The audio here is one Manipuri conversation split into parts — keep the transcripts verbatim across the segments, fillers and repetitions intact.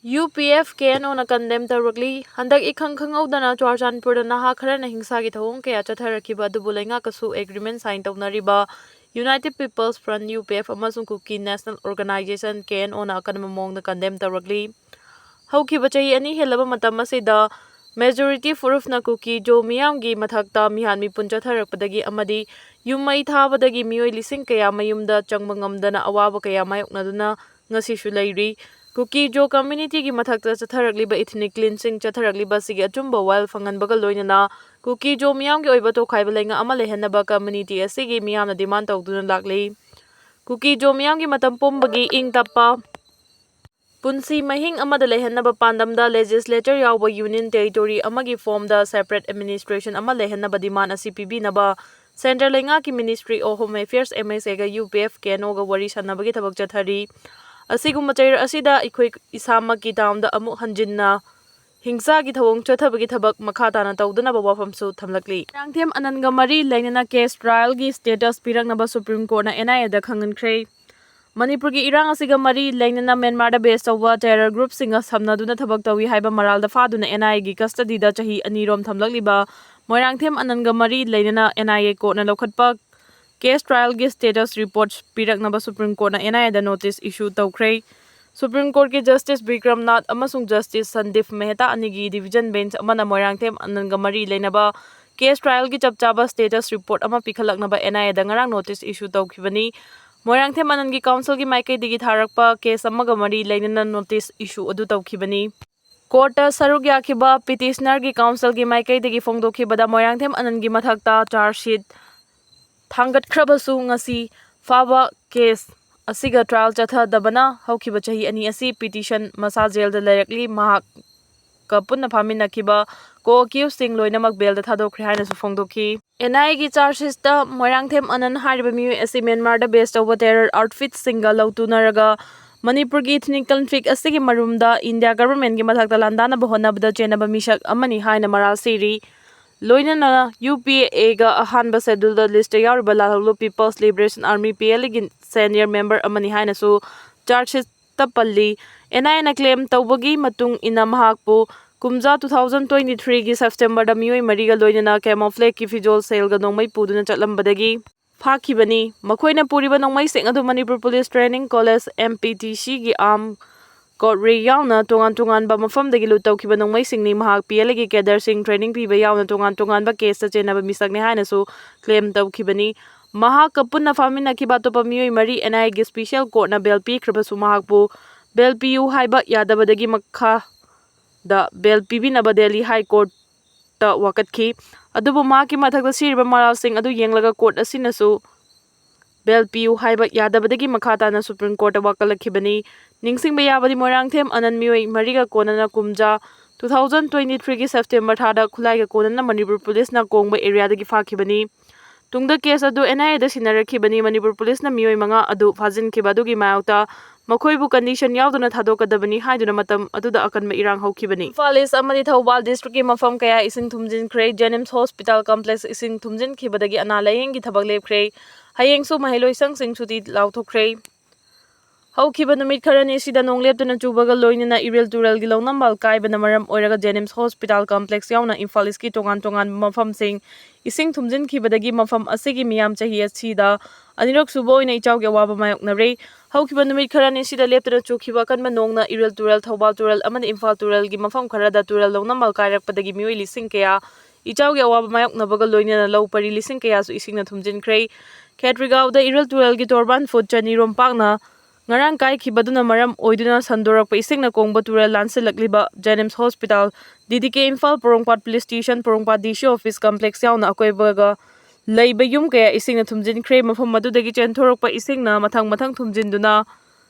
UPF KNOꯅ condemn ꯇꯧꯔꯛꯂꯤ꯫ ꯍꯟꯗꯛ ꯏꯈꯪ ꯈꯪꯍꯧꯗꯅ ꯆꯨꯔꯆꯥꯟꯄꯨꯔꯗ ꯅꯍꯥ ꯈꯔꯅ ꯍꯤꯡꯁꯥꯒꯤ ꯊꯧꯑꯣꯡ ꯀꯌꯥ ꯆꯠꯊꯔꯛꯈꯤꯕ ꯑꯗꯨꯕꯨ ꯂꯩꯉꯥꯛꯀꯁꯨ agreement sign ꯇꯧꯅꯔꯤꯕ United People's Front, UPF, ꯑꯃꯁꯨꯡ Kuki National Organization, KNOꯅ ꯑꯀꯟꯕ ꯃꯑꯣꯡꯗ condemn ꯇꯧꯔꯛꯂꯤ꯫ ꯍꯧꯈꯤꯕ ꯆꯍꯤ ꯑꯅꯤ ꯍꯦꯜꯂꯕ ꯃꯇꯝ ꯑꯁꯤꯗ majority ꯐꯨꯔꯨꯞꯅ ꯀꯨꯀꯤ ꯖꯣ ꯃꯤꯌꯥꯝꯒꯤ ꯃꯊꯛꯇ ꯃꯤꯍꯥꯠ ꯃꯤꯄꯨꯟ ꯆꯠꯊꯔꯛꯄꯗꯒꯤ ꯑꯃꯗꯤ ꯌꯨꯝ ꯃꯩ ꯊꯥꯕꯗꯒꯤ ꯃꯤꯑꯣꯏ ꯂꯤꯁꯤꯡ ꯀꯌꯥ ꯃꯌꯨꯝꯗ ꯆꯪꯕ ꯉꯝꯗꯅ ꯑꯋꯥꯕ ꯀꯌꯥ ꯃꯥꯌꯣꯛꯅꯗꯨꯅ ꯉꯁꯤꯁꯨ ꯂꯩꯔꯤ꯫ ꯀꯨꯀꯤ ꯖꯣ communityꯒꯤ ꯃꯊꯛꯇ ꯆꯠꯊꯔꯛꯂꯤꯕ ethnic cleansing ꯆꯠꯊꯔꯛꯂꯤꯕ ꯑꯁꯤꯒꯤ ꯑꯆꯨꯝꯕ ꯋꯥꯌꯦꯜ ꯐꯪꯍꯟꯕꯒ ꯂꯣꯏꯅꯅ ꯀꯨꯀꯤ ꯖꯣ ꯃꯤꯌꯥꯝꯒꯤ ꯑꯣꯏꯕ ꯇꯣꯈꯥꯏꯕ ꯂꯩꯉꯥꯛ ꯑꯃ ꯂꯩꯍꯟꯅꯕ community ꯑꯁꯤꯒꯤ ꯃꯤꯌꯥꯝꯅ demand ꯇꯧꯗꯨꯅ ꯂꯥꯛꯂꯤ꯫ ꯀꯨꯀꯤ ꯖꯣ ꯃꯤꯌꯥꯝꯒꯤ ꯃꯇꯝ ꯄꯨꯝꯕꯒꯤ ꯏꯪ ꯇꯞꯄ ꯄꯨꯟꯁꯤ ꯃꯍꯤꯡ ꯑꯃꯗ ꯂꯩꯍꯟꯅꯕ ꯄꯥꯟꯗꯝꯗ legislature ꯌꯥꯎꯕ union territory ꯑꯃꯒꯤ form ꯗ separate administration ꯑꯃ ꯂꯩꯍꯟꯅꯕ demand ꯑꯁꯤ ꯄꯤꯕꯤꯅꯕ centre ꯂꯩꯉꯥꯛꯀꯤ Ministry of Home Affairs, MHAꯒ UPF KNOꯒ ꯋꯥꯔꯤ ꯁꯥꯟꯅꯕꯒꯤ ꯊꯕꯛ ꯆꯠꯊꯔꯤ꯫ ꯑꯁꯤꯒꯨꯝꯕ ꯆꯩꯔꯛ ꯑꯁꯤꯗ ꯑꯩꯈꯣꯏ ꯏꯁꯥꯃꯛꯀꯤ townꯗ ꯑꯃꯨꯛ ꯍꯟꯖꯤꯟꯅ ꯍꯤꯡꯁꯥꯒꯤ ꯊꯧꯑꯣꯡ ꯆꯠꯊꯕꯒꯤ ꯊꯕꯛ ꯃꯈꯥ ꯇꯥꯅ ꯇꯧꯗꯅꯕ ꯋꯥꯐꯝꯁꯨ ꯊꯝꯂꯛꯂꯤ꯫ ꯃꯣꯏꯔꯥꯡꯊꯦꯝ ꯑꯅꯟꯒ ꯃꯔꯤ ꯂꯩꯅꯅ case trialꯒꯤ status ꯄꯤꯔꯛꯅꯕ Supreme Courtꯅ NIAꯗ ꯈꯪꯍꯟꯈ꯭ꯔꯦ꯫ ꯃꯅꯤꯄꯨꯔꯒꯤ ꯏꯔꯥꯡ ꯑꯁꯤꯒ ꯃꯔꯤ ꯂꯩꯅꯅ ꯃ꯭ꯌꯥꯟꯃꯥꯔꯗ base ꯇꯧꯕ terror groupꯁꯤꯡꯒ ꯁꯝꯅꯗꯨꯅ ꯊꯕꯛ ꯇꯧꯏ ꯍꯥꯏꯕ ꯃꯔꯥꯜꯗ ꯐꯥꯗꯨꯅ NIAꯒꯤ custodyꯗ ꯆꯍꯤ ꯑꯅꯤꯔꯣꯝ ꯊꯝꯂꯛꯂꯤꯕ ꯃꯣꯏꯔꯥꯡꯊꯦꯝ ꯑꯅꯟꯒ ꯃꯔꯤ ꯂꯩꯅꯅ NIA courtꯅ ꯂꯧꯈꯠꯄ case trialꯒꯤ status report ꯄꯤꯔꯛꯅꯕ Supreme Courtꯅ NIAꯗ notice issue ꯇꯧꯈ꯭ꯔꯦ꯫ Supreme Courtꯀꯤ Justice ꯕꯤꯀ꯭ꯔꯝ ꯅꯥꯊ ꯑꯃꯁꯨꯡ Justice ꯁꯟꯗꯤꯞ ꯃꯦꯍꯇꯥ ꯑꯅꯤꯒꯤ division bench ꯑꯃꯅ ꯃꯣꯏꯔꯥꯡꯊꯦꯝ ꯑꯅꯟꯒ ꯃꯔꯤ ꯂꯩꯅꯕ case trialꯒꯤ ꯆꯞ ꯆꯥꯕ status report ꯑꯃ ꯄꯤꯈꯠꯂꯛꯅꯕ NIAꯗ ꯉꯔꯥꯡ notice issue ꯇꯧꯈꯤꯕꯅꯤ꯫ ꯃꯣꯏꯔꯥꯡꯊꯦꯝ ꯑꯅꯟꯒꯤ counselꯒꯤ ꯃꯥꯏꯀꯩꯗꯒꯤ ꯊꯥꯔꯛꯄ case ꯑꯃꯒ ꯃꯔꯤ ꯂꯩꯅꯅ notice issue ꯑꯗꯨ ꯇꯧꯈꯤꯕꯅꯤ꯫ Courtꯇ ꯁꯔꯨꯛ ꯌꯥꯈꯤꯕ petitionerꯒꯤ counselꯒꯤ ꯃꯥꯏꯀꯩꯗꯒꯤ ꯐꯣꯡꯗꯣꯛꯈꯤꯕꯗ ꯃꯣꯏꯔꯥꯡꯊꯦꯝ ꯑꯅꯟꯒꯤ ꯃꯊꯛꯇ charge sheet ꯊꯥꯡꯒꯠꯈ꯭ꯔꯕꯁꯨ ꯉꯁꯤ ꯐꯥꯎꯕ case ꯑꯁꯤꯒ trial ꯆꯠꯊꯗꯕꯅ ꯍꯧꯈꯤꯕ ꯆꯍꯤ ꯑꯅꯤ ꯑꯁꯤ petition ꯃꯁꯥ jailꯗ ꯂꯩꯔꯛꯂꯤ꯫ ꯃꯍꯥꯛꯀ ꯄꯨꯟꯅ ꯐꯥꯃꯤꯟꯅꯈꯤꯕ co-accusedꯁꯤꯡ ꯂꯣꯏꯅꯃꯛ bailꯗ ꯊꯥꯗꯣꯛꯈ꯭ꯔꯦ ꯍꯥꯏꯅꯁꯨ ꯐꯣꯡꯗꯣꯛꯈꯤ꯫ NIAꯒꯤ charge sheetꯇ ꯃꯣꯏꯔꯥꯡꯊꯦꯝ ꯑꯅꯟ ꯍꯥꯏꯔꯤꯕ ꯃꯤꯑꯣꯏ ꯑꯁꯤ ꯃ꯭ꯌꯥꯟꯃꯥꯔꯗ base ꯇꯧꯕ terror outfitꯁꯤꯡꯒ ꯂꯧꯇꯨꯅꯔꯒ ꯃꯅꯤꯄꯨꯔꯒꯤ ethnic conflict ꯑꯁꯤꯒꯤ ꯃꯔꯨꯝꯗ India governmentꯀꯤ ꯃꯊꯛꯇ ꯂꯥꯟꯗꯥꯅꯕ ꯍꯣꯠꯅꯕꯗ ꯆꯦꯟꯅꯕ ꯃꯤꯁꯛ ꯑꯃꯅꯤ ꯍꯥꯏꯅ ꯃꯔꯥꯜ ꯁꯤꯔꯤ꯫ ꯂꯣꯏꯅꯅ UPFꯒ ꯑꯍꯥꯟꯕ scheduleꯗ listꯇ ꯌꯥꯎꯔꯤꯕ ꯂꯥꯜꯍꯧꯂꯨꯞ People's Liberation Army, PLAꯒꯤ senior member ꯑꯃꯅꯤ ꯍꯥꯏꯅꯁꯨ charge sheetꯇ ꯄꯜꯂꯤ꯫ ꯑꯦꯟ ꯑꯥꯏ ꯑꯦꯅ ꯀ꯭ꯂꯦꯝ ꯇꯧꯕꯒꯤ ꯃꯇꯨꯡ ꯏꯟꯅ ꯃꯍꯥꯛꯄꯨ ꯀꯨꯝꯖꯥ ꯇꯨ ꯊꯥꯎꯖꯟ ꯇ꯭ꯋꯦꯟꯇꯤ ꯊ꯭ꯔꯤꯒꯤ ꯁꯦꯞꯇꯦꯝꯕꯔꯗ ꯃꯤꯑꯣꯏ ꯃꯔꯤꯒ ꯂꯣꯏꯅꯅ ꯀꯦꯃꯣꯐ꯭ꯂꯦꯒꯀꯤ ꯐꯤꯖꯣꯜ ꯁꯦꯜꯒ ꯅꯣꯡꯃꯩ ꯄꯨꯗꯨꯅ ꯆꯠꯂꯝꯕꯗꯒꯤ ꯐꯥꯈꯤꯕꯅꯤ꯫ ꯃꯈꯣꯏꯅ ꯄꯨꯔꯤꯕ ꯅꯣꯡꯃꯩꯁꯤꯡ ꯑꯗꯨ Manipur police training college, M P T ꯁꯤꯒꯤ ꯑꯥꯔꯝ ꯀꯣꯠꯔꯤ ꯌꯥꯎꯅ ꯇꯣꯉꯥꯟ ꯇꯣꯉꯥꯟꯕ ꯃꯐꯝꯗꯒꯤ ꯂꯨꯠ ꯇꯧꯈꯤꯕ ꯅꯣꯡꯃꯩꯁꯤꯡꯅꯤ꯫ ꯃꯍꯥꯛ ꯄꯤ ꯑꯦꯜ ꯑꯦꯒꯤ ꯀꯦꯗꯔꯁꯤꯡ ꯇ꯭ꯔꯦꯅꯤꯡ ꯄꯤꯕ ꯌꯥꯎꯅ ꯇꯣꯉꯥꯟ ꯇꯣꯉꯥꯟꯕ ꯀꯦꯁꯇ ꯆꯦꯟꯅꯕ ꯃꯤꯁꯛꯅꯤ ꯍꯥꯏꯅꯁꯨ ꯀ꯭ꯂꯦꯝ ꯇꯧꯈꯤꯕꯅꯤ꯫ ꯃꯍꯥꯛꯀ ꯄꯨꯟꯅ ꯐꯥꯃꯤꯟꯅꯈꯤꯕ ꯑꯇꯣꯞꯄ ꯃꯤꯑꯣꯏ ꯃꯔꯤ ꯑꯦꯟ ꯑꯥꯏ ꯑꯦꯒꯤ ꯁ꯭ꯄꯤꯁꯦꯜ ꯀꯣꯔꯠꯅ ꯕꯦꯜ ꯄꯤꯈ꯭ꯔꯕꯁꯨ ꯃꯍꯥꯛꯄꯨ ꯕꯦꯜ ꯄꯤꯌꯨ ꯍꯥꯏꯕ ꯌꯥꯗꯕꯗꯒꯤ ꯃꯈꯥꯗ ꯕꯦꯜ ꯄꯤꯕꯤꯅꯕ ꯗꯦꯜꯂꯤ ꯍꯥꯏ ꯀꯣꯔꯠꯇ ꯋꯥꯀꯠꯈꯤ꯫ ꯑꯗꯨꯕꯨ ꯃꯍꯥꯛꯀꯤ ꯃꯊꯛꯇ ꯁꯤꯔꯤꯕ ꯃꯔꯥꯜꯁꯤꯡ ꯑꯗꯨ ꯌꯦꯡꯂꯒ ꯀꯣꯔꯠ ꯑꯁꯤꯅꯁꯨ ꯕꯦꯜ ꯄꯤꯌꯨ ꯍꯥꯏꯕ ꯌꯥꯗꯕꯗꯒꯤ ꯃꯈꯥ ꯇꯥꯅ ꯁꯨꯄ꯭ꯔꯤꯝ ꯀꯣꯔꯠꯇ ꯋꯥꯀꯠꯂꯛꯈꯤꯕꯅꯤ꯫ ꯅꯤꯡꯁꯤꯡꯕ ꯌꯥꯕꯗꯤ, ꯃꯣꯏꯔꯥꯡꯊꯦꯝ ꯑꯅꯟ ꯃꯤꯑꯣꯏ ꯃꯔꯤꯒ ꯀꯣꯟꯅꯅ ꯀꯨꯝꯖꯥ ꯇꯨ ꯊꯥꯎꯖꯟ ꯇ꯭ꯋꯦꯟꯇꯤ ꯊ꯭ꯔꯤꯒꯤ ꯁꯦꯞꯇꯦꯝꯕꯔ ꯊꯥꯗ ꯈꯨꯠꯂꯥꯏꯒ ꯀꯣꯟꯅꯅ ꯃꯅꯤꯄꯨꯔ ꯄꯨꯂꯤꯁꯅ ꯀꯣꯡꯕ ꯑꯦꯔꯤꯌꯥꯗꯒꯤ ꯐꯥꯈꯤꯕꯅꯤ꯫ ꯇꯨꯡꯗ ꯀꯦꯁ ꯑꯗꯨ ꯑꯦꯟ ꯑꯥꯏ ꯑꯦꯗ ꯁꯤꯟꯅꯔꯛꯈꯤꯕꯅꯤ꯫ ꯃꯅꯤꯄꯨꯔ ꯄꯨꯂꯤꯁꯅ ꯃꯤꯑꯣꯏ ꯃꯉꯥ ꯑꯗꯨ ꯐꯥꯖꯤꯟꯈꯤꯕ ꯑꯗꯨꯒꯤ ꯃꯥꯌꯣꯛꯇ ꯃꯈꯣꯏꯕꯨ ꯀꯟꯗꯤꯁꯟ ꯌꯥꯎꯗꯅ ꯊꯥꯗꯣꯛꯀꯗꯕꯅꯤ ꯍꯥꯏꯗꯨꯅ ꯃꯇꯝ ꯑꯗꯨꯗ ꯑꯀꯟꯕ ꯏꯔꯥꯡ ꯍꯧꯈꯤꯕꯅꯤ꯫ ꯏꯝꯐꯥꯜ ꯏꯁ ꯑꯃꯗꯤ ꯊꯧꯕꯥꯜ ꯗꯤꯁꯇ꯭ꯔꯤꯛꯀꯤ ꯃꯐꯝ ꯀꯌꯥ ꯏꯁꯤꯡ ꯊꯨꯝꯖꯤꯟꯈ꯭ꯔꯦ꯫ ꯖꯦꯅꯤꯝꯁ ꯍꯣꯁꯄꯤꯇꯥꯜ ꯀꯝꯄ꯭ꯂꯦꯛꯁ ꯏꯁꯤꯡ ꯊꯨꯝꯖꯤꯟꯈꯤꯕꯗꯒꯤ ꯑꯅꯥ ꯂꯥꯌꯦꯡꯒꯤ ꯊꯕꯛ ꯂꯦꯞꯈ꯭ꯔꯦ꯫ ꯍꯌꯦꯡꯁꯨ ꯃꯍꯩꯂꯣꯏꯁꯪꯁꯤꯡ ꯁꯨꯇꯤ ꯂꯥꯎꯊꯣꯛꯈ꯭ꯔꯦ꯫ ꯍꯧꯈꯤꯕ ꯅꯨꯃꯤꯠ ꯈꯔꯅꯤ ꯑꯁꯤꯗ ꯅꯣꯡ ꯂꯦꯞꯇꯅ ꯆꯨꯕꯒ ꯂꯣꯏꯅꯅ ꯏꯔꯤꯜ ꯇꯨꯔꯦꯜꯒꯤ ꯂꯧꯅꯝꯕꯥꯜ ꯀꯥꯏꯕꯅ ꯃꯔꯝ ꯑꯣꯏꯔꯒ ꯖꯦꯅꯤꯝꯁ ꯍꯣꯁꯄꯤꯇꯥꯜ ꯀꯝꯄ꯭ꯂꯦꯛꯁ ꯌꯥꯎꯅ ꯏꯝꯐꯥꯜ ꯏꯁꯀꯤ ꯇꯣꯉꯥꯟ ꯇꯣꯉꯥꯟꯕ ꯃꯐꯝꯁꯤꯡ ꯏꯁꯤꯡ ꯊꯨꯝꯖꯤꯟꯈꯤꯕꯗꯒꯤ ꯃꯐꯝ ꯑꯁꯤꯒꯤ ꯃꯤꯌꯥꯝ ꯆꯍꯤ ꯑꯁꯤꯗ ꯑꯅꯤꯔꯛ ꯁꯨꯕ ꯑꯣꯏꯅ ꯏꯆꯥꯎꯒꯤ ꯑꯋꯥꯕ ꯃꯥꯌꯣꯛꯅꯔꯦ꯫ ꯍꯧꯈꯤꯕ ꯅꯨꯃꯤꯠ ꯈꯔꯅꯤ ꯑꯁꯤꯗ ꯂꯦꯞꯇꯅ ꯆꯨꯈꯤꯕ ꯑꯀꯟꯕ ꯅꯣꯡꯅ ꯏꯔꯤꯜ ꯇꯨꯔꯦꯜ, ꯊꯧꯕꯥꯜ ꯇꯨꯔꯦꯜ ꯑꯃꯗꯤ ꯏꯝꯐꯥꯜ ꯇꯨꯔꯦꯜꯒꯤ ꯃꯐꯝ ꯈꯔꯗ ꯇꯨꯔꯦꯜ ꯂꯧꯅꯝꯕꯥꯜ ꯀꯥꯏꯔꯛꯄꯗꯒꯤ ꯃꯤꯑꯣꯏ ꯂꯤꯁꯤꯡ ꯀꯌꯥ ꯏꯆꯥꯎꯒꯤ ꯑꯋꯥꯕ ꯃꯥꯌꯣꯛꯅꯕꯒ ꯂꯣꯏꯅꯅ ꯂꯧ ꯄꯔꯤ ꯂꯤꯁꯤꯡ ꯀꯌꯥꯁꯨ ꯏꯁꯤꯡꯅ ꯊꯨꯝꯖꯤꯟꯈ꯭ꯔꯦ꯫ ꯈꯦꯇ꯭ꯔꯤꯒꯥꯎꯗ ꯏꯔꯤꯜ ꯇꯨꯔꯦꯜꯒꯤ ꯇꯣꯔꯕꯥꯟ ꯐꯨꯠ ꯆꯅꯤ ꯔꯣꯝ ꯄꯥꯛꯅ ꯉꯔꯥꯡ ꯀꯥꯏꯈꯤꯕꯗꯨꯅ ꯃꯔꯝ ꯑꯣꯏꯗꯨꯅ ꯁꯟꯗꯣꯔꯛꯄ ꯏꯁꯤꯡꯅ ꯀꯣꯡꯕ ꯇꯨꯔꯦꯜ ꯂꯥꯟꯁꯤꯜꯂꯛꯂꯤꯕ ꯖꯦꯅꯤꯝꯁ ꯍꯣꯁꯄꯤꯇꯥꯜ, ꯗꯤ ꯗꯤ ꯀꯦ ꯏꯝꯐꯥꯜ, ꯄꯣꯔꯣꯝꯄꯥꯠ ꯄꯨꯂꯤꯁ ꯁ꯭ꯇꯦꯁꯟ, ꯄꯣꯔꯣꯝꯄꯥꯠ ꯗꯤ ꯁꯤ ꯑꯣꯐꯤꯁ ꯀꯝꯄ꯭ꯂꯦꯛꯁ ꯌꯥꯎꯅ ꯑꯀꯣꯏꯕꯒ ꯂꯩꯕ ꯌꯨꯝ ꯀꯌꯥ ꯏꯁꯤꯡꯅ ꯊꯨꯝꯖꯤꯟꯈ꯭ꯔꯦ꯫ ꯃꯐꯝ ꯑꯗꯨꯗꯒꯤ ꯆꯦꯟꯊꯣꯔꯛꯄ ꯏꯁꯤꯡꯅ ꯃꯊꯪ ꯃꯊꯪ ꯊꯨꯝꯖꯤꯟꯗꯨꯅ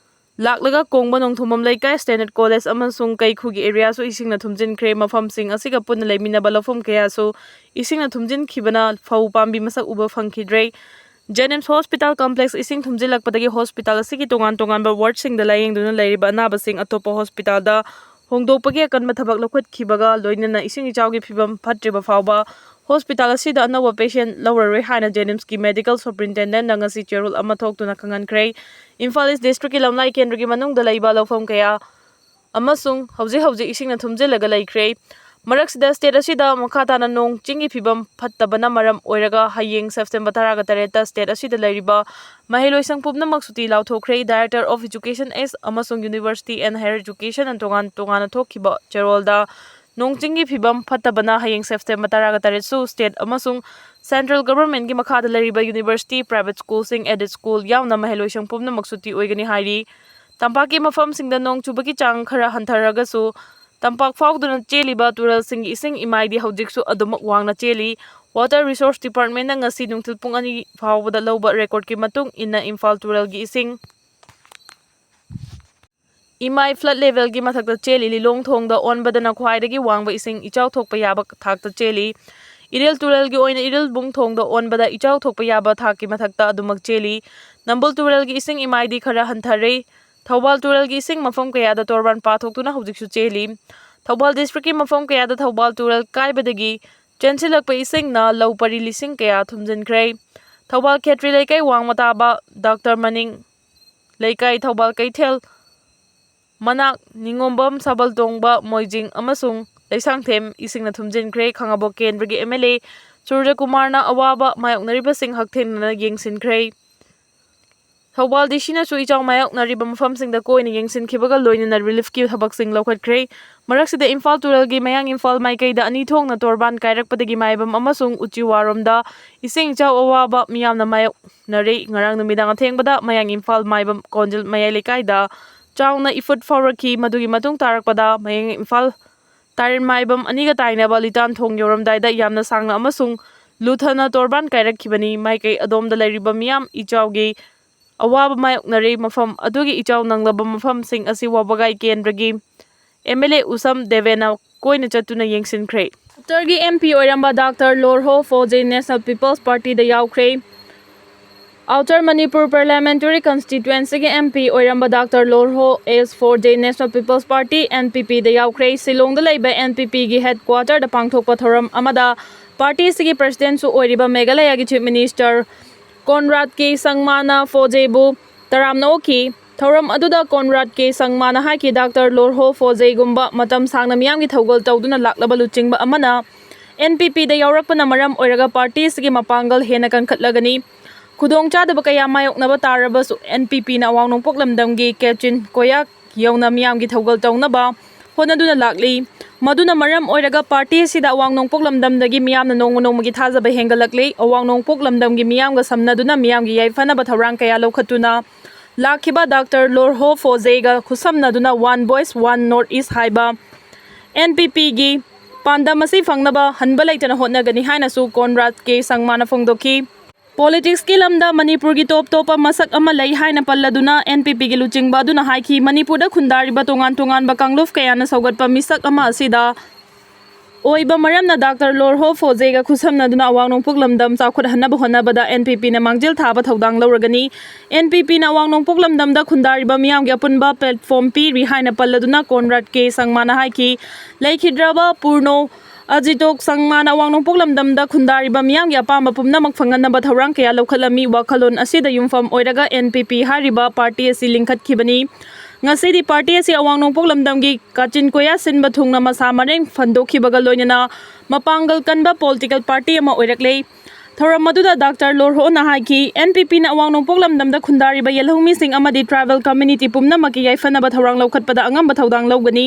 ꯂꯥꯛꯂꯒ ꯀꯣꯡꯕ ꯅꯣꯡꯊꯣꯝꯕꯝ ꯂꯩꯀꯥꯏ, ꯁ꯭ꯇꯦꯅꯦꯠ ꯀꯣꯂꯦꯖ ꯑꯃꯁꯨꯡ ꯀꯩꯈꯨꯒꯤ ꯑꯦꯔꯤꯌꯥꯁꯨ ꯏꯁꯤꯡꯅ ꯊꯨꯝꯖꯤꯟꯈ꯭ꯔꯦ꯫ ꯃꯐꯝꯁꯤꯡ ꯑꯁꯤꯒ ꯄꯨꯟꯅ ꯂꯩꯃꯤꯟꯅꯕ ꯂꯧꯐꯝ ꯀꯌꯥꯁꯨ ꯏꯁꯤꯡꯅ ꯊꯨꯝꯖꯤꯟꯈꯤꯕꯅ ꯐꯧ ꯄꯥꯝꯕꯤ ꯃꯁꯛ ꯎꯕ ꯐꯪꯈꯤꯗ꯭ꯔꯦ꯫ ꯖꯦꯅꯤꯝꯁ ꯍꯣꯁꯄꯤꯇꯥꯜ ꯀꯝꯄ꯭ꯂꯦꯛꯁ ꯏꯁꯤꯡ ꯊꯨꯝꯖꯤꯜꯂꯛꯄꯗꯒꯤ ꯍꯣꯁꯄꯤꯇꯥꯜ ꯑꯁꯤꯒꯤ ꯇꯣꯉꯥꯟ ꯇꯣꯉꯥꯟꯕ ꯋꯥꯔꯗꯁꯤꯡꯗ ꯂꯥꯌꯦꯡꯗꯨꯅ ꯂꯩꯔꯤꯕ ꯑꯅꯥꯕꯁꯤꯡ ꯑꯇꯣꯞꯄ ꯍꯣꯁꯄꯤꯇꯥꯜꯗ ꯍꯣꯡꯗꯣꯛꯄꯒꯤ ꯑꯀꯟꯕ ꯊꯕꯛ ꯂꯧꯈꯠꯈꯤꯕꯒ ꯂꯣꯏꯅꯅ ꯏꯁꯤꯡ ꯏꯆꯥꯎꯒꯤ ꯐꯤꯕꯝ ꯐꯠꯇ꯭ꯔꯤꯕ ꯐꯥꯎꯕ ꯍꯣꯁꯄꯤꯇꯥꯜ ꯑꯁꯤꯗ ꯑꯅꯧꯕ ꯄꯦꯁꯦꯟ ꯂꯧꯔꯔꯣꯏ ꯍꯥꯏꯅ ꯖꯦꯅꯤꯝꯁꯀꯤ ꯃꯦꯗꯤꯀꯦꯜ ꯁꯨꯄ꯭ꯔꯤꯟꯇꯦꯟꯗꯦꯟꯠꯅ ꯉꯁꯤ ꯆꯦꯔꯣꯜ ꯑꯃ ꯊꯣꯛꯇꯨꯅ ꯈꯪꯍꯟꯈ꯭ꯔꯦ꯫ ꯏꯝꯐꯥꯜ ꯏꯁ ꯗꯤꯁꯇ꯭ꯔꯤꯛꯀꯤ ꯂꯝꯂꯥꯏ ꯀꯦꯟꯗ꯭ꯔꯒꯤ ꯃꯅꯨꯡꯗ ꯂꯩꯕ ꯂꯧꯐꯝ ꯀꯌꯥ ꯑꯃꯁꯨꯡ ꯍꯧꯖꯤꯛ ꯍꯧꯖꯤꯛ ꯏꯁꯤꯡꯅ ꯊꯨꯝꯖꯤꯜꯂꯒ ꯂꯩꯈ꯭ꯔꯦ꯫ ꯃꯔꯛꯁꯤꯗ state ꯑꯁꯤꯗ ꯃꯈꯥ ꯇꯥꯅ ꯅꯣꯡ ꯆꯤꯡꯒꯤ ꯐꯤꯕꯝ ꯐꯠꯇꯕꯅ ꯃꯔꯝ ꯑꯣꯏꯔꯒ ꯍꯌꯦꯡ September ꯇꯔꯥꯒ ꯇꯔꯦꯠꯇ state ꯑꯁꯤꯗ ꯂꯩꯔꯤꯕ ꯃꯍꯩꯂꯣꯏꯁꯪ ꯄꯨꯝꯅꯃꯛ ꯁꯨꯇꯤ ꯂꯥꯎꯊꯣꯛꯈ꯭ꯔꯦ꯫ Director of Education S ꯑꯃꯁꯨꯡ University and Higher Education ꯇꯣꯉꯥꯟ ꯇꯣꯉꯥꯟꯅ ꯊꯣꯛꯈꯤꯕ ꯆꯦꯔꯣꯜꯗ ꯅꯣꯡ ꯆꯤꯡꯒꯤ ꯐꯤꯕꯝ ꯐꯠꯇꯕꯅ ꯍꯌꯦꯡ September ꯇꯔꯥꯒ ꯇꯔꯦꯠꯁꯨ state ꯑꯃꯁꯨꯡ central governmentꯀꯤ ꯃꯈꯥꯗ ꯂꯩꯔꯤꯕ university, private schoolꯁꯤꯡ, aided school ꯌꯥꯎꯅ ꯃꯍꯩꯂꯣꯏꯁꯪ ꯄꯨꯝꯅꯃꯛ ꯁꯨꯇꯤ ꯑꯣꯏꯒꯅꯤ ꯍꯥꯏꯔꯤ꯫ ꯇꯝꯄꯥꯛꯀꯤ ꯃꯐꯝꯁꯤꯡꯗ ꯅꯣꯡ ꯆꯨꯕꯒꯤ ꯆꯥꯡ ꯈꯔ ꯍꯟꯊꯔꯒꯁꯨ, ꯇꯝꯄꯥꯛ ꯐꯥꯎꯗꯨꯅ ꯆꯦꯜꯂꯤꯕ ꯇꯨꯔꯦꯜꯁꯤꯡꯒꯤ ꯏꯁꯤꯡ ꯏꯃꯥꯏꯗꯤ ꯍꯧꯖꯤꯛꯁꯨ ꯑꯗꯨꯃꯛ ꯋꯥꯡꯅ ꯆꯦꯜꯂꯤ꯫ Water Resource Departmentꯅ ꯉꯁꯤ ꯅꯨꯡꯊꯤꯜ ꯄꯨꯡ ꯑꯅꯤ ꯐꯥꯎꯕꯗ ꯂꯧꯕ recordꯀꯤ ꯃꯇꯨꯡ ꯏꯟꯅ ꯏꯝꯐꯥꯜ ꯇꯨꯔꯦꯜꯒꯤ ꯏꯁꯤꯡ ꯏꯃꯥꯏ flood levelꯒꯤ ꯃꯊꯛꯇ ꯆꯦꯜꯂꯤ꯫ ꯂꯤꯂꯣꯡ ꯊꯣꯡꯗ ꯑꯣꯟꯕꯗꯅ ꯈ꯭ꯋꯥꯏꯗꯒꯤ ꯋꯥꯡꯕ ꯏꯁꯤꯡ ꯏꯆꯥꯎ ꯊꯣꯛꯄ ꯌꯥꯕ ꯊꯥꯛꯇ ꯆꯦꯜꯂꯤ꯫ ꯏꯔꯤꯜ ꯇꯨꯔꯦꯜꯒꯤ ꯑꯣꯏꯅ ꯏꯔꯤꯜꯕꯨꯡ ꯊꯣꯡꯗ ꯑꯣꯟꯕꯗ ꯏꯆꯥꯎ ꯊꯣꯛꯄ ꯌꯥꯕ ꯊꯥꯛꯀꯤ ꯃꯊꯛꯇ ꯑꯗꯨꯃꯛ ꯆꯦꯜꯂꯤ꯫ ꯅꯝꯕꯨꯜ ꯇꯨꯔꯦꯜꯒꯤ ꯏꯁꯤꯡ ꯏꯃꯥꯏꯗꯤ ꯈꯔ ꯍꯟꯊꯔꯦ꯫ ꯊꯧꯕꯥꯜ ꯇꯨꯔꯦꯜꯒꯤ ꯏꯁꯤꯡ ꯃꯐꯝ ꯀꯌꯥꯗ ꯇꯣꯔꯕꯥꯟ ꯄꯥꯊꯣꯛꯇꯨꯅ ꯍꯧꯖꯤꯛꯁꯨ ꯆꯦꯜꯂꯤ꯫ ꯊꯧꯕꯥꯜ districtꯀꯤ ꯃꯐꯝ ꯀꯌꯥꯗ ꯊꯧꯕꯥꯜ ꯇꯨꯔꯦꯜ ꯀꯥꯏꯕꯗꯒꯤ ꯆꯦꯟꯁꯤꯜꯂꯛꯄ ꯏꯁꯤꯡꯅ ꯂꯧ ꯄꯔꯤ ꯂꯤꯁꯤꯡ ꯀꯌꯥ ꯊꯨꯝꯖꯤꯟꯈ꯭ꯔꯦ꯫ ꯊꯧꯕꯥꯜ ꯈꯦꯇ꯭ꯔꯤ ꯂꯩꯀꯥꯏ ꯋꯥꯡꯃ ꯇꯥꯕ ꯗꯥꯛꯇꯔ ꯃꯅꯤꯡ ꯂꯩꯀꯥꯏ, ꯊꯧꯕꯥꯜ ꯀꯩꯊꯦꯜ ꯃꯅꯥꯛ, ꯅꯤꯉꯣꯝꯕꯝ, ꯁꯥꯕꯜꯇꯣꯡꯕ, ꯃꯣꯏꯖꯤꯡ ꯑꯃꯁꯨꯡ ꯂꯩꯁꯥꯡꯊꯦꯝ ꯏꯁꯤꯡꯅ ꯊꯨꯝꯖꯤꯟꯈ꯭ꯔꯦ꯫ ꯈꯥꯉꯕꯣꯛ ꯀꯦꯟꯗ꯭ꯔꯒꯤ MLA ꯁꯨꯔꯖꯀꯨꯃꯥꯔꯅ ꯑꯋꯥꯕ ꯃꯥꯌꯣꯛꯅꯔꯤꯕꯁꯤꯡ ꯍꯛꯊꯦꯡꯅꯅ ꯌꯦꯡꯁꯤꯟꯈ꯭ꯔꯦ꯫ ꯊꯧꯕꯥꯜ DCꯅꯁꯨ ꯏꯆꯥꯎ ꯃꯥꯌꯣꯛꯅꯔꯤꯕ ꯃꯐꯝꯁꯤꯡꯗ ꯀꯣꯏꯅ ꯌꯦꯡꯁꯤꯟꯈꯤꯕꯒ ꯂꯣꯏꯅꯅ reliefꯀꯤ ꯊꯕꯛꯁꯤꯡ ꯂꯧꯈꯠꯈ꯭ꯔꯦ꯫ ꯃꯔꯛꯁꯤꯗ ꯏꯝꯐꯥꯜ ꯇꯨꯔꯦꯜꯒꯤ ꯃꯌꯥꯡ ꯏꯝꯐꯥꯜ ꯃꯥꯏꯀꯩꯗ ꯑꯅꯤ ꯊꯣꯛꯅ ꯇꯣꯔꯕꯥꯟ ꯀꯥꯏꯔꯛꯄꯗꯒꯤ ꯃꯥꯏꯕꯝ ꯑꯃꯁꯨꯡ ꯎꯆꯤꯋꯥꯔꯣꯝꯗ ꯏꯁꯤꯡ ꯏꯆꯥꯎ ꯑꯋꯥꯕ ꯃꯤꯌꯥꯝꯅ ꯃꯥꯌꯣꯛꯅꯔꯦ꯫ ꯉꯔꯥꯡ ꯅꯨꯃꯤꯗꯥꯡ ꯑꯊꯦꯡꯕꯗ ꯃꯌꯥꯡ ꯏꯝꯐꯥꯜ ꯃꯥꯏꯕꯝ ꯀꯣꯟꯖꯤꯜ ꯃꯌꯥꯏ ꯂꯩꯀꯥꯏꯗ ꯆꯥꯎꯅ ꯏꯐꯨꯠ ꯐꯥꯎꯔꯛꯈꯤ꯫ ꯃꯗꯨꯒꯤ ꯃꯇꯨꯡ ꯇꯥꯔꯛꯄꯗ ꯃꯌꯥꯡ ꯏꯝꯐꯥꯜ ꯇꯥꯔꯦꯟ ꯃꯥꯏꯕꯝ ꯑꯅꯤꯒ ꯇꯥꯏꯅꯕ ꯂꯤꯇꯥꯟ ꯊꯣꯡ ꯌꯧꯔꯝꯗꯥꯏꯗ ꯌꯥꯝꯅ ꯁꯥꯡꯅ ꯑꯃꯁꯨꯡ ꯂꯨꯊꯅ ꯇꯣꯔꯕꯥꯟ ꯀꯥꯏꯔꯛꯈꯤꯕꯅꯤ꯫ ꯃꯥꯏꯀꯩ ꯑꯗꯣꯝꯗ ꯂꯩꯔꯤꯕ ꯃꯤꯌꯥꯝ ꯏꯆꯥꯎꯒꯤ ꯑꯋꯥꯕ ꯃꯥꯌꯣꯛꯅꯔꯦ꯫ ꯃꯐꯝ ꯑꯗꯨꯒꯤ ꯏꯆꯥꯎ ꯅꯪꯂꯕ ꯃꯐꯝꯁꯤꯡ ꯑꯁꯤ ꯋꯥꯕꯒꯥꯏ ꯀꯦꯟꯗ꯭ꯔꯒꯤ MLA ꯎꯁꯝ ꯗꯦꯕꯦꯅ ꯀꯣꯏꯅ ꯆꯠꯇꯨꯅ ꯌꯦꯡꯁꯤꯟꯈ꯭ꯔꯦ꯫ ꯎꯠꯇꯔꯒꯤ MP ꯑꯣꯏꯔꯝꯕ ꯗꯥꯛꯇꯔ ꯂꯣꯔꯍꯣ ꯐꯣꯖꯦ National People's Partyꯗ ꯌꯥꯎꯈ꯭ꯔꯦ꯫ Outer Manipur Parliamentary Constituencyꯒꯤ MP ꯑꯣꯏꯔꯝꯕ ꯗꯥꯛꯇꯔ ꯂꯣꯔꯍꯣ ꯑꯦꯁ ꯐꯣꯔꯖꯦ National People's Party, NPPꯗ ꯌꯥꯎꯈ꯭ꯔꯦ꯫ ꯁꯤꯂꯣꯡꯗ ꯂꯩꯕ NPPꯒꯤ headquarterꯗ ꯄꯥꯡꯊꯣꯛꯄ ꯊꯧꯔꯝ ꯑꯃꯗ partyꯁꯤꯒꯤ presidentꯁꯨ ꯑꯣꯏꯔꯤꯕ ꯃꯦꯘꯥꯂꯌꯥꯒꯤ Chief Minister ꯀꯣꯟꯔꯥꯗ ꯀꯦ ꯁꯪꯃꯥꯅ ꯐꯣꯖꯦꯕꯨ ꯇꯔꯥꯝꯅ ꯑꯣꯛꯈꯤ꯫ ꯊꯧꯔꯝ ꯑꯗꯨꯗ ꯀꯣꯟꯔꯥꯗ ꯀꯦ ꯁꯪꯃꯥꯅ ꯍꯥꯏꯈꯤ, ꯗꯥꯛꯇꯔ ꯂꯣꯔꯍꯣ ꯐꯣꯖꯦꯒꯨꯝꯕ ꯃꯇꯝ ꯁꯥꯡꯅ ꯃꯤꯌꯥꯝꯒꯤ ꯊꯧꯒꯜ ꯇꯧꯗꯨꯅ ꯂꯥꯛꯂꯕ ꯂꯨꯆꯤꯡꯕ ꯑꯃꯅ ꯑꯦꯟ ꯄꯤ ꯄꯤꯗ ꯌꯥꯎꯔꯛꯄꯅ ꯃꯔꯝ ꯑꯣꯏꯔꯒ ꯄꯥꯔꯇꯤ ꯑꯁꯤꯒꯤ ꯃꯄꯥꯡꯒꯜ ꯍꯦꯟꯅ ꯀꯟꯈꯠꯂꯒꯅꯤ꯫ ꯈꯨꯗꯣꯡꯆꯥꯗꯕ ꯀꯌꯥ ꯃꯥꯌꯣꯛꯅꯕ ꯇꯥꯔꯕꯁꯨ ꯑꯦꯟ ꯄꯤ ꯄꯤꯅ ꯑꯋꯥꯡ ꯅꯣꯡꯄꯣꯛ ꯂꯝꯗꯝꯒꯤ ꯀꯦꯆꯤꯟ ꯀꯣꯌꯥꯛ ꯌꯧꯅ ꯃꯤꯌꯥꯝꯒꯤ ꯊꯧꯒꯜ ꯇꯧꯅꯕ ꯍꯣꯠꯅꯗꯨꯅ ꯂꯥꯛꯂꯤ꯫ ꯃꯗꯨꯅ ꯃꯔꯝ ꯑꯣꯏꯔꯒ ꯄꯥꯔꯇꯤ ꯑꯁꯤꯗ ꯑꯋꯥꯡ ꯅꯣꯡꯄꯣꯛ ꯂꯝꯗꯝꯗꯒꯤ ꯃꯤꯌꯥꯝꯅ ꯅꯣꯡꯃ ꯅꯣꯡꯃꯒꯤ ꯊꯥꯖꯕ ꯍꯦꯟꯒꯠꯂꯛꯂꯤ꯫ ꯑꯋꯥꯡ ꯅꯣꯡꯄꯣꯛ ꯂꯝꯗꯝꯒꯤ ꯃꯤꯌꯥꯝꯒ ꯁꯝꯅꯗꯨꯅ ꯃꯤꯌꯥꯝꯒꯤ ꯌꯥꯏꯐꯅꯕ ꯊꯧꯔꯥꯡ ꯀꯌꯥ ꯂꯧꯈꯠꯇꯨꯅ ꯂꯥꯛꯈꯤꯕ ꯗꯥꯛꯇꯔ ꯂꯣꯔꯍꯣ ꯐꯣꯖꯦꯒ ꯈꯨꯠꯁꯝꯅꯗꯨꯅ One Voice One North East ꯍꯥꯏꯕ ꯑꯦꯟ ꯄꯤ ꯄꯤꯒꯤ ꯄꯥꯟꯗꯝ ꯑꯁꯤ ꯐꯪꯅꯕ ꯍꯟꯕ ꯂꯩꯇꯅ ꯍꯣꯠꯅꯒꯅꯤ ꯍꯥꯏꯅꯁꯨ ꯀꯣꯟꯔꯥꯗ ꯀꯦ ꯁꯪꯃꯥꯅ ꯐꯣꯡꯗꯣꯛꯈꯤ꯫ ꯄꯣꯂꯤꯇꯤꯛꯁꯀꯤ ꯂꯝꯗ ꯃꯅꯤꯄꯨꯔꯒꯤ ꯇꯣꯞ ꯇꯣꯞꯄ ꯃꯁꯛ ꯑꯃ ꯂꯩ ꯍꯥꯏꯅ ꯄꯜꯂꯗꯨꯅ ꯑꯦꯟ ꯄꯤ ꯄꯤꯒꯤ ꯂꯨꯆꯤꯡꯕ ꯑꯗꯨꯅ ꯍꯥꯏꯈꯤ, ꯃꯅꯤꯄꯨꯔꯗ ꯈꯨꯟꯗꯥꯔꯤꯕ ꯇꯣꯉꯥꯟ ꯇꯣꯉꯥꯟꯕ ꯀꯥꯡꯂꯨꯞ ꯀꯌꯥꯅ ꯁꯧꯒꯠꯄ ꯃꯤꯁꯛ ꯑꯃ ꯑꯁꯤꯗ ꯑꯣꯏꯕ ꯃꯔꯝꯅ ꯗꯥꯛꯇꯔ ꯂꯣꯔꯍꯣ ꯐꯣꯖꯦꯒ ꯈꯨꯠꯁꯝꯅꯗꯨꯅ ꯑꯋꯥꯡ ꯅꯣꯡꯄꯣꯛ ꯂꯝꯗꯝ ꯆꯥꯎꯈꯠꯍꯟꯅꯕ ꯍꯣꯠꯅꯕꯗ ꯑꯦꯟ ꯄꯤ ꯄꯤꯅ ꯃꯥꯡꯖꯤꯜ ꯊꯥꯕ ꯊꯧꯗꯥꯡ ꯂꯧꯔꯒꯅꯤ꯫ ꯑꯦꯟ ꯄꯤ ꯄꯤꯅ ꯑꯋꯥꯡ ꯅꯣꯡꯄꯣꯛ ꯂꯝꯗꯝꯗ ꯈꯨꯟꯗꯥꯔꯤꯕ ꯃꯤꯌꯥꯝꯒꯤ ꯑꯄꯨꯟꯕ ꯄ꯭ꯂꯦꯠꯐꯣꯝ ꯄꯤꯔꯤ ꯍꯥꯏꯅ ꯄꯜꯂꯗꯨꯅ ꯀꯣꯟꯔꯥꯗ ꯀꯦ ꯁꯪꯃꯥꯅ ꯍꯥꯏꯈꯤ, ꯂꯩꯈꯤꯗ꯭ꯔꯕ ꯄꯨꯔꯅꯣ ꯑꯖꯤꯇꯣꯛ ꯁꯪꯃꯥꯅ ꯑꯋꯥꯡ ꯅꯣꯡꯄꯣꯛ ꯂꯝꯗꯝꯗ ꯈꯨꯟꯗꯥꯔꯤꯕ ꯃꯤꯌꯥꯝꯒꯤ ꯑꯄꯥꯝꯕ ꯄꯨꯝꯅꯃꯛ ꯐꯪꯍꯟꯅꯕ ꯊꯧꯔꯥꯡ ꯀꯌꯥ ꯂꯧꯈꯠꯂꯝꯃꯤ꯫ ꯋꯥꯈꯜꯂꯣꯟ ꯑꯁꯤꯗ ꯌꯨꯝꯐꯝ ꯑꯣꯏꯔꯒ ꯑꯦꯟ ꯄꯤ ꯄꯤ ꯍꯥꯏꯔꯤꯕ ꯄꯥꯔꯇꯤ ꯑꯁꯤ ꯂꯤꯡꯈꯠꯈꯤꯕꯅꯤ꯫ ꯉꯁꯤꯗꯤ ꯄꯥꯔꯇꯤ ꯑꯁꯤ ꯑꯋꯥꯡ ꯅꯣꯡꯄꯣꯛ ꯂꯝꯗꯝꯒꯤ ꯀꯥꯆꯤꯟ ꯀꯣꯌꯥ ꯁꯤꯟꯕ ꯊꯨꯡꯅ ꯃꯁꯥ ꯃꯔꯦꯡ ꯐꯟꯗꯣꯛꯈꯤꯕꯒ ꯂꯣꯏꯅꯅ ꯃꯄꯥꯡꯒꯜ ꯀꯟꯕ ꯄꯣꯂꯤꯇꯤꯀꯦꯜ ꯄꯥꯔꯇꯤ ꯑꯃ ꯑꯣꯏꯔꯛꯂꯦ꯫ ꯊꯧꯔꯝ ꯑꯗꯨꯗ ꯗꯥꯛꯇꯔ ꯂꯣꯔꯍꯣꯅ ꯍꯥꯏꯈꯤ, ꯑꯦꯟ ꯄꯤ ꯄꯤꯅ ꯑꯋꯥꯡ ꯅꯣꯡꯄꯣꯛ ꯂꯝꯗꯝꯗ ꯈꯨꯟꯗꯥꯔꯤꯕ ꯌꯦꯜꯍꯧꯃꯤꯁꯤꯡ ꯑꯃꯗꯤ ꯇ꯭ꯔꯥꯏꯕꯦꯜ ꯀꯝꯃ꯭ꯌꯨꯅꯤꯇꯤ ꯄꯨꯝꯅꯃꯛꯀꯤ ꯌꯥꯏꯐꯅꯕ ꯊꯧꯔꯥꯡ ꯂꯧꯈꯠꯄꯗ ꯑꯉꯝꯕ ꯊꯧꯗꯥꯡ ꯂꯧꯒꯅꯤ꯫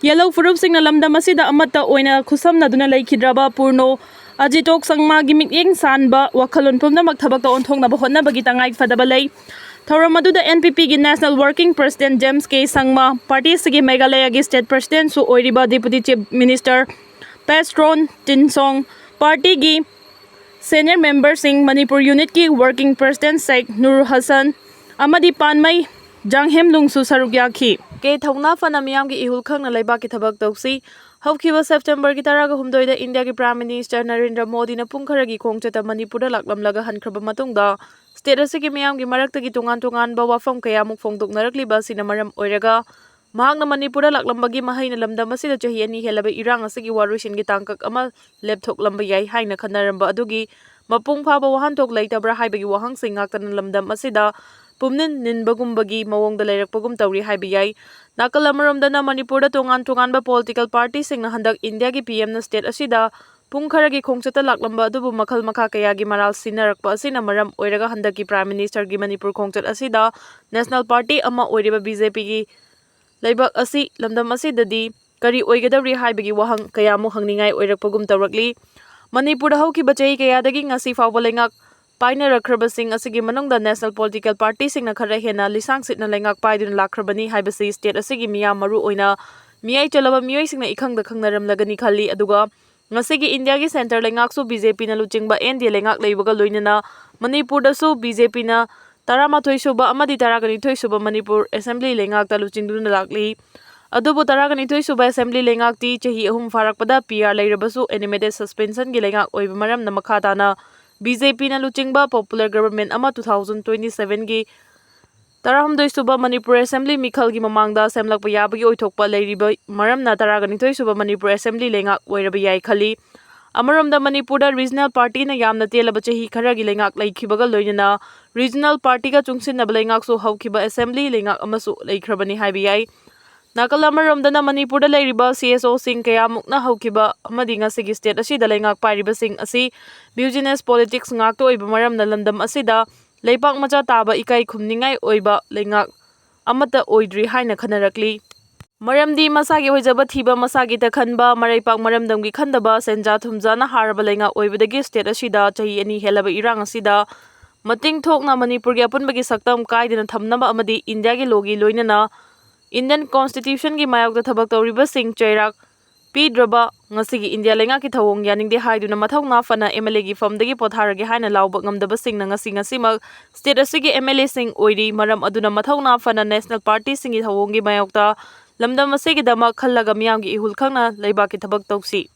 ꯌꯦꯜꯍꯧ ꯐꯨꯔꯨꯞꯁꯤꯡꯅ ꯂꯝꯗꯝ ꯑꯁꯤꯗ ꯑꯃꯠꯇ ꯑꯣꯏꯅ ꯈꯨꯠꯁꯝꯅꯗꯨꯅ ꯂꯩꯈꯤꯗ꯭ꯔꯕ ꯄꯨꯔꯅꯣ ꯑꯖꯤꯇꯣꯛ ꯁꯪꯃꯥꯒꯤ ꯃꯤꯠꯌꯦꯡ ꯁꯥꯟꯕ ꯋꯥꯈꯜꯂꯣꯟ ꯄꯨꯝꯅꯃꯛ ꯊꯕꯛꯇ ꯑꯣꯟꯊꯣꯛꯅꯕ ꯍꯣꯠꯅꯕꯒꯤ ꯇꯉꯥꯏ ꯐꯗꯕ ꯂꯩ꯫ ꯊꯧꯔꯝ ꯑꯗꯨꯗ ꯑꯦꯟ ꯄꯤ ꯄꯤꯒꯤ ꯅꯦꯁꯅꯦꯜ ꯋꯥꯔꯀꯤꯡ ꯄ꯭ꯔꯁꯤꯗꯦꯟꯠ ꯖꯦꯝꯁ ꯀꯦ ꯁꯪꯃꯥ, ꯄꯥꯔꯇꯤ ꯑꯁꯤꯒꯤ ꯃꯦꯘꯥꯂꯌꯥꯒꯤ ꯁ꯭ꯇꯦꯠ ꯄ꯭ꯔꯁꯤꯗꯦꯟꯠꯁꯨ ꯑꯣꯏꯔꯤꯕ ꯗꯦꯄꯨꯇꯤ ꯆꯤꯐ ꯃꯤꯅꯤꯁꯇꯔ ꯄꯦꯁꯇ꯭ꯔꯣꯟ ꯇꯤꯟꯁꯣꯡ, ꯄꯥꯔꯇꯤꯒꯤ ꯁꯦꯅꯤꯌꯔ ꯃꯦꯝꯕꯔꯁꯤꯡ, ꯃꯅꯤꯄꯨꯔ ꯌꯨꯅꯤꯠꯀꯤ ꯋꯥꯔꯀꯤꯡ ꯄ꯭ꯔꯁꯤꯗꯦꯟꯠ ꯁꯦꯛ ꯅꯨꯔ ꯍꯁꯟ ꯑꯃꯗꯤ ꯄꯥꯟꯃꯩ ꯖꯥꯡꯍꯦꯝꯂꯨꯡꯁꯨ ꯁꯔꯨꯛ ꯌꯥꯈꯤ꯫ ꯀꯦ ꯊꯧꯅꯥ ꯐꯅ ꯃꯤꯌꯥꯝꯒꯤ ꯏꯍꯨꯜ ꯈꯪꯅ ꯂꯩꯕꯥꯛꯀꯤ ꯊꯕꯛ ꯇꯧꯁꯤ꯫ ꯍꯧꯈꯤꯕ ꯁꯦꯞꯇꯦꯝꯕꯔꯒꯤ ꯇꯔꯥꯒ ꯍꯨꯝꯗꯣꯏꯗ ꯏꯟꯗꯤꯌꯥꯒꯤ ꯄ꯭ꯔꯥꯏꯝ ꯃꯤꯅꯤꯁꯇꯔ ꯅꯔꯦꯟꯗ꯭ꯔ ꯃꯣꯗꯤꯅ ꯄꯨꯡ ꯈꯔꯒꯤ ꯈꯣꯡꯆꯠꯇ ꯃꯅꯤꯄꯨꯔꯗ ꯂꯥꯛꯂꯝꯂꯒ ꯍꯟꯈ꯭ꯔꯕ ꯃꯇꯨꯡꯗ, ꯁ꯭ꯇꯦꯠ ꯑꯁꯤꯒꯤ ꯃꯤꯌꯥꯝꯒꯤ ꯃꯔꯛꯇꯒꯤ ꯇꯣꯉꯥꯟ ꯇꯣꯉꯥꯟꯕ ꯋꯥꯐꯝ ꯀꯌꯥꯃꯨꯛ ꯐꯣꯡꯗꯣꯛꯅꯔꯛꯂꯤꯕ ꯑꯁꯤꯅ ꯃꯔꯝ ꯑꯣꯏꯔꯒ, ꯃꯍꯥꯛꯅ ꯃꯅꯤꯄꯨꯔꯗ ꯂꯥꯛꯂꯝꯕꯒꯤ ꯃꯍꯩꯅ ꯂꯝꯗꯝ ꯑꯁꯤꯗ ꯆꯍꯤ ꯑꯅꯤ ꯍꯦꯜꯂꯕ ꯏꯔꯥꯡ ꯑꯁꯤꯒꯤ ꯋꯥꯔꯣꯏꯁꯤꯟꯒꯤ ꯇꯥꯡꯀꯛ ꯑꯃ ꯂꯦꯞꯊꯣꯛꯂꯝꯕ ꯌꯥꯏ ꯍꯥꯏꯅ ꯈꯟꯅꯔꯝꯕ ꯑꯗꯨꯒꯤ ꯃꯄꯨꯡ ꯐꯥꯕ ꯋꯥꯍꯟꯊꯣꯛ ꯂꯩꯇꯕ꯭ꯔꯥ ꯍꯥꯏꯕꯒꯤ ꯋꯥꯍꯪꯁꯤꯡ ꯉꯥꯛꯇꯅ ꯂꯝꯗꯝ ꯑꯁꯤꯗ ꯄꯨꯝꯅꯤꯟ ꯅꯤꯟꯕꯒꯨꯝꯕꯒꯤ ꯃꯑꯣꯡꯗ ꯂꯩꯔꯛꯄꯒꯨꯝ ꯇꯧꯔꯤ ꯍꯥꯏꯕ ꯌꯥꯏ꯫ ꯅꯥꯀꯜ ꯑꯃꯔꯣꯝꯗꯅ ꯃꯅꯤꯄꯨꯔꯗ ꯇꯣꯉꯥꯟ ꯇꯣꯉꯥꯟꯕ political partyꯁꯤꯡꯅ ꯍꯟꯗꯛ ꯏꯟꯗꯤꯌꯥꯒꯤ P Mꯅ state ꯑꯁꯤꯗ ꯄꯨꯡ ꯈꯔꯒꯤ ꯈꯣꯡꯆꯠꯇ ꯂꯥꯛꯂꯝꯕ ꯑꯗꯨꯕꯨ ꯃꯈꯜ ꯃꯈꯥ ꯀꯌꯥꯒꯤ ꯃꯔꯥꯜ ꯁꯤꯟꯅꯔꯛꯄ ꯑꯁꯤꯅ ꯃꯔꯝ ꯑꯣꯏꯔꯒ ꯍꯟꯗꯛꯀꯤ Prime Ministerꯒꯤ ꯃꯅꯤꯄꯨꯔ ꯈꯣꯡꯆꯠ ꯑꯁꯤꯗ national party ꯑꯃ ꯑꯣꯏꯔꯤꯕ BJPꯒꯤ ꯂꯩꯕꯥꯛ ꯑꯁꯤ, ꯂꯝꯗꯝ ꯑꯁꯤꯗꯗꯤ ꯀꯔꯤ ꯑꯣꯏꯒꯗꯧꯔꯤ ꯍꯥꯏꯕꯒꯤ ꯋꯥꯍꯪ ꯀꯌꯥꯃꯨꯛ ꯍꯪꯅꯤꯡꯉꯥꯏ ꯑꯣꯏꯔꯛꯄꯒꯨꯝ ꯇꯧꯔꯛꯂꯤ꯫ ꯃꯅꯤꯄꯨꯔꯗ ꯍꯧꯈꯤꯕ ꯆꯍꯤ ꯀꯌꯥꯗꯒꯤ ꯉꯁꯤ ꯐꯥꯎꯕ ꯂꯩꯉꯥꯛ ꯄꯥꯏꯅꯔꯛꯈ꯭ꯔꯕꯁꯤꯡ ꯑꯁꯤꯒꯤ ꯃꯅꯨꯡꯗ national political partyꯁꯤꯡꯅ ꯈꯔ ꯍꯦꯟꯅ ꯂꯤꯁꯥꯡ ꯁꯤꯠꯅ ꯂꯩꯉꯥꯛ ꯄꯥꯏꯗꯨꯅ ꯂꯥꯛꯈ꯭ꯔꯕꯅꯤ ꯍꯥꯏꯕꯁꯤ state ꯑꯁꯤꯒꯤ ꯃꯤꯌꯥꯝ, ꯃꯔꯨ ꯑꯣꯏꯅ ꯃꯤꯌꯥꯏ ꯆꯜꯂꯕ ꯃꯤꯑꯣꯏꯁꯤꯡꯅ ꯏꯈꯪꯗ ꯈꯪꯅꯔꯝꯂꯒꯅꯤ ꯈꯜꯂꯤ꯫ ꯑꯗꯨꯒ ꯉꯁꯤꯒꯤ ꯏꯟꯗꯤꯌꯥꯒꯤ centre ꯂꯩꯉꯥꯛꯁꯨ BJPꯅ ꯂꯨꯆꯤꯡꯕ NDA ꯂꯩꯉꯥꯛ ꯂꯩꯕꯒ ꯂꯣꯏꯅꯅ ꯃꯅꯤꯄꯨꯔꯗꯁꯨ BJPꯅ ꯇꯔꯥꯃꯥꯊꯣꯏ ꯁꯨꯕ ꯑꯃꯗꯤ ꯇꯔꯥꯒ ꯅꯤꯊꯣꯏ ꯁꯨꯕ ꯃꯅꯤꯄꯨꯔ assembly ꯂꯩꯉꯥꯛꯇ ꯂꯨꯆꯤꯡꯗꯨꯅ ꯂꯥꯛꯂꯤ꯫ ꯑꯗꯨꯕꯨ ꯇꯔꯥꯒ ꯅꯤꯊꯣꯏ ꯁꯨꯕ assembly ꯂꯩꯉꯥꯛꯇꯤ ꯆꯍꯤ ꯑꯍꯨꯝ ꯐꯥꯔꯛꯄꯗ PR ꯂꯩꯔꯕꯁꯨ animated suspensionꯒꯤ ꯂꯩꯉꯥꯛ ꯑꯣꯏꯕ ꯃꯔꯝꯅ ꯃꯈꯥ ꯇꯥꯅ BJPꯅ ꯂꯨꯆꯤꯡꯕ popular government ꯑꯃ two thousand twenty sevenꯒꯤ ꯇꯔꯥꯍꯨꯝꯗꯣꯏ ꯁꯨꯕ ꯃꯅꯤꯄꯨꯔ assembly ꯃꯤꯈꯜꯒꯤ ꯃꯃꯥꯡꯗ ꯁꯦꯝꯂꯛꯄ ꯌꯥꯕꯒꯤ ꯑꯣꯏꯊꯣꯛꯄ ꯂꯩꯔꯤꯕ ꯃꯔꯝꯅ ꯇꯔꯥꯒ ꯅꯤꯊꯣꯏ ꯁꯨꯕ ꯃꯅꯤꯄꯨꯔ assembly ꯂꯩꯉꯥꯛ ꯑꯣꯏꯔꯕ ꯌꯥꯏ ꯈꯜꯂꯤ꯫ ꯑꯃꯔꯣꯝꯗ ꯃꯅꯤꯄꯨꯔꯗ regional partyꯅ ꯌꯥꯝꯅ ꯇꯦꯜꯂꯕ ꯆꯍꯤ ꯈꯔꯒꯤ ꯂꯩꯉꯥꯛ ꯂꯩꯈꯤꯕꯒ ꯂꯣꯏꯅꯅ regional partyꯒ ꯆꯨꯡꯁꯤꯟꯅꯕ ꯂꯩꯉꯥꯛꯁꯨ ꯍꯧꯈꯤꯕ assembly ꯂꯩꯉꯥꯛ ꯑꯃꯁꯨ ꯂꯩꯈ꯭ꯔꯕꯅꯤ ꯍꯥꯏꯕ ꯌꯥꯏ꯫ ꯅꯥꯀꯜ ꯑꯃꯔꯣꯝꯗꯅ ꯃꯅꯤꯄꯨꯔꯗ ꯂꯩꯔꯤꯕ CSOꯁꯤꯡ ꯀꯌꯥꯃꯨꯛꯅ ꯍꯧꯈꯤꯕ ꯑꯃꯗꯤ ꯉꯁꯤꯒꯤ state ꯑꯁꯤꯗ ꯂꯩꯉꯥꯛ ꯄꯥꯏꯔꯤꯕꯁꯤꯡ ꯑꯁꯤ business politics ꯉꯥꯛꯇ ꯑꯣꯏꯕ ꯃꯔꯝꯅ ꯂꯝꯗꯝ ꯑꯁꯤꯗ ꯂꯩꯄꯥꯛ ꯃꯆꯥ ꯇꯥꯕ ꯏꯀꯥꯏ ꯈꯨꯝꯅꯤꯡꯉꯥꯏ ꯑꯣꯏꯕ ꯂꯩꯉꯥꯛ ꯑꯃꯠꯇ ꯑꯣꯏꯗ꯭ꯔꯤ ꯍꯥꯏꯅ ꯈꯟꯅꯔꯛꯂꯤ꯫ ꯃꯔꯝꯗꯤ ꯃꯁꯥꯒꯤ ꯑꯣꯏꯖꯕ ꯊꯤꯕ, ꯃꯁꯥꯒꯤ ꯇꯈꯟꯕ, ꯃꯔꯩꯄꯥꯛ ꯃꯔꯝꯗꯝꯒꯤ ꯈꯟꯗꯕ, ꯁꯦꯟꯖꯥ ꯊꯨꯝꯖꯥꯅ ꯍꯥꯔꯕ ꯂꯩꯉꯥꯛ ꯑꯣꯏꯕꯗꯒꯤ state ꯑꯁꯤꯗ ꯆꯍꯤ ꯑꯅꯤ ꯍꯦꯜꯂꯕ ꯏꯔꯥꯡ ꯑꯁꯤꯗ ꯃꯇꯤꯡ ꯊꯣꯛꯅ ꯃꯅꯤꯄꯨꯔꯒꯤ ꯑꯄꯨꯟꯕꯒꯤ ꯁꯛꯇꯝ ꯀꯥꯏꯗꯅ ꯊꯝꯅꯕ ꯑꯃꯗꯤ ꯏꯟꯗꯤꯌꯥꯒꯤ lawꯒꯤ ꯂꯣꯏꯅꯅ Indian Constitutionꯒꯤ ꯃꯥꯌꯣꯛꯇ ꯊꯕꯛ ꯇꯧꯔꯤꯕꯁꯤꯡ ꯆꯩꯔꯥꯛ ꯄꯤꯗ꯭ꯔꯕ ꯉꯁꯤꯒꯤ ꯏꯟꯗꯤꯌꯥ ꯂꯩꯉꯥꯛꯀꯤ ꯊꯧꯑꯣꯡ ꯌꯥꯅꯤꯡꯗꯦ ꯍꯥꯏꯗꯨꯅ ꯃꯊꯧꯅꯥ ꯐꯅ MLAꯒꯤ ꯐꯝꯗꯒꯤ ꯄꯣꯊꯥꯔꯒꯦ ꯍꯥꯏꯅ ꯂꯥꯎꯕ ꯉꯝꯗꯕꯁꯤꯡꯅ ꯉꯁꯤ ꯉꯁꯤꯃꯛ state ꯑꯁꯤꯒꯤ MLAꯁꯤꯡ ꯑꯣꯏꯔꯤ꯫ ꯃꯔꯝ ꯑꯗꯨꯅ ꯃꯊꯧꯅꯥ ꯐꯅ national partyꯁꯤꯡꯒꯤ ꯊꯧꯑꯣꯡꯒꯤ ꯃꯥꯌꯣꯛꯇ ꯂꯝꯗꯝ ꯑꯁꯤꯒꯤꯗꯃꯛ ꯈꯜꯂꯒ ꯃꯤꯌꯥꯝꯒꯤ ꯏꯍꯨꯜ ꯈꯪꯅ ꯂꯩꯕꯥꯛꯀꯤ ꯊꯕꯛ ꯇꯧꯁꯤ꯫